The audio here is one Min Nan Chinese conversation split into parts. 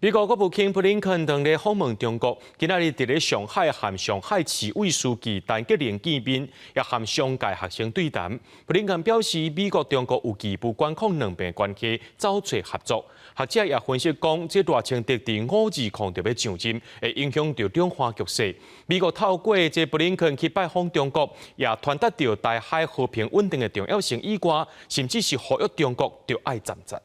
美國國務卿布林肯當咧訪問中國，今仔日佇咧上海和上海市委書記陳吉寧見面，也和商界學生對談。布林肯表示，美國中國有義務管控兩邊關係，走出合作。學者也分析講，這賴清德佇520就欲上任，會影響著兩岸局勢。美國透過這布林肯去拜訪中國，也傳達著台海和平穩定的重要性以外，甚至是呼籲中國著愛站站。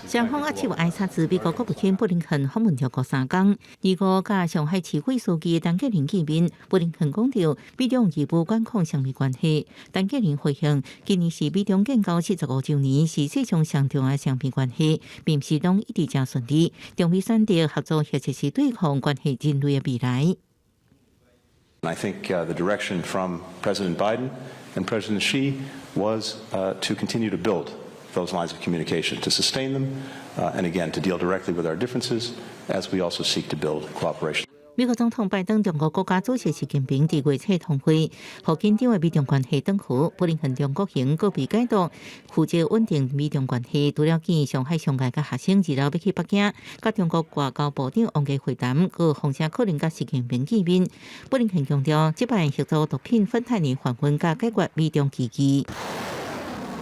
雙方握手挨察自美國國務卿布林肯訪問中國3工，25佮上海市委書記陳吉寧見面。布林肯講著，美中義務管控雙邊關係。陳吉寧回應，今年是美中建交45週年，是世上上重要的雙邊關係，並毋是攏一直誠順利。中美選擇合作或者是對抗，關係人類的未來。 I think the direction from President Biden and President Xi was to continue to build those lines of communication, to sustain them, and again, to deal directly with our differences as we also seek to build cooperation. 美國總統拜登、中國國家主席習近平佇月初通話，予緊張的美中關係轉好。布林肯中國行閣被解讀，負責穩定美中關係。除了見上海商界佮學生，二六欲去北京，佮中國外交部長王毅會談，閣風聲可能佮習近平見面。布林肯強調，這擺協助毒品芬太尼販運佮解決美中危機。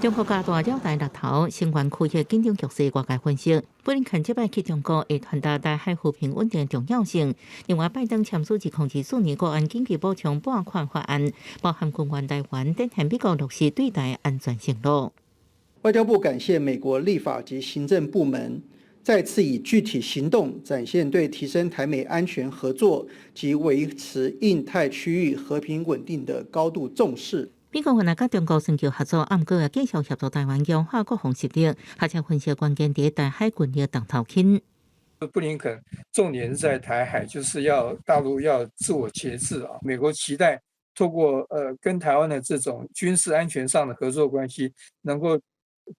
中國加大擾台力頭，聲援區域緊張局勢。外界分析，布林肯這擺去中國會傳達台海和平穩定的重要性。另外，拜登簽署2024年國安緊急補充撥款法案，包含軍援台灣，展現美國落實對台安全承諾。外交部感謝美國立法及行政部門再次以具體行動展現對提升台美安全合作及維持印太區域和平穩定的高度重視。美國原來佮中國尋求合作，毋過也繼續協助台灣強化國防實力。學者分析關鍵佇台海軍力當頭輕。布林肯重點在台海，就是要大陸要自我節制啊。美國期待透過跟台灣的這種軍事安全上的合作關係，能夠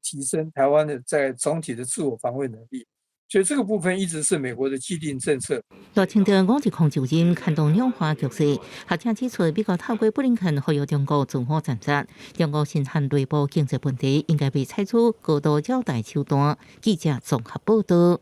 提升台灣的在總體的自我防衛能力。所以這個部分一直是美國的既定政策。賴清德520就任，牽動兩岸局勢。學者指出，美國透過布林肯呼籲中國自我戰戰，中國深陷內部經濟問題，應該袂採取過度擾台手段。記者綜合報道。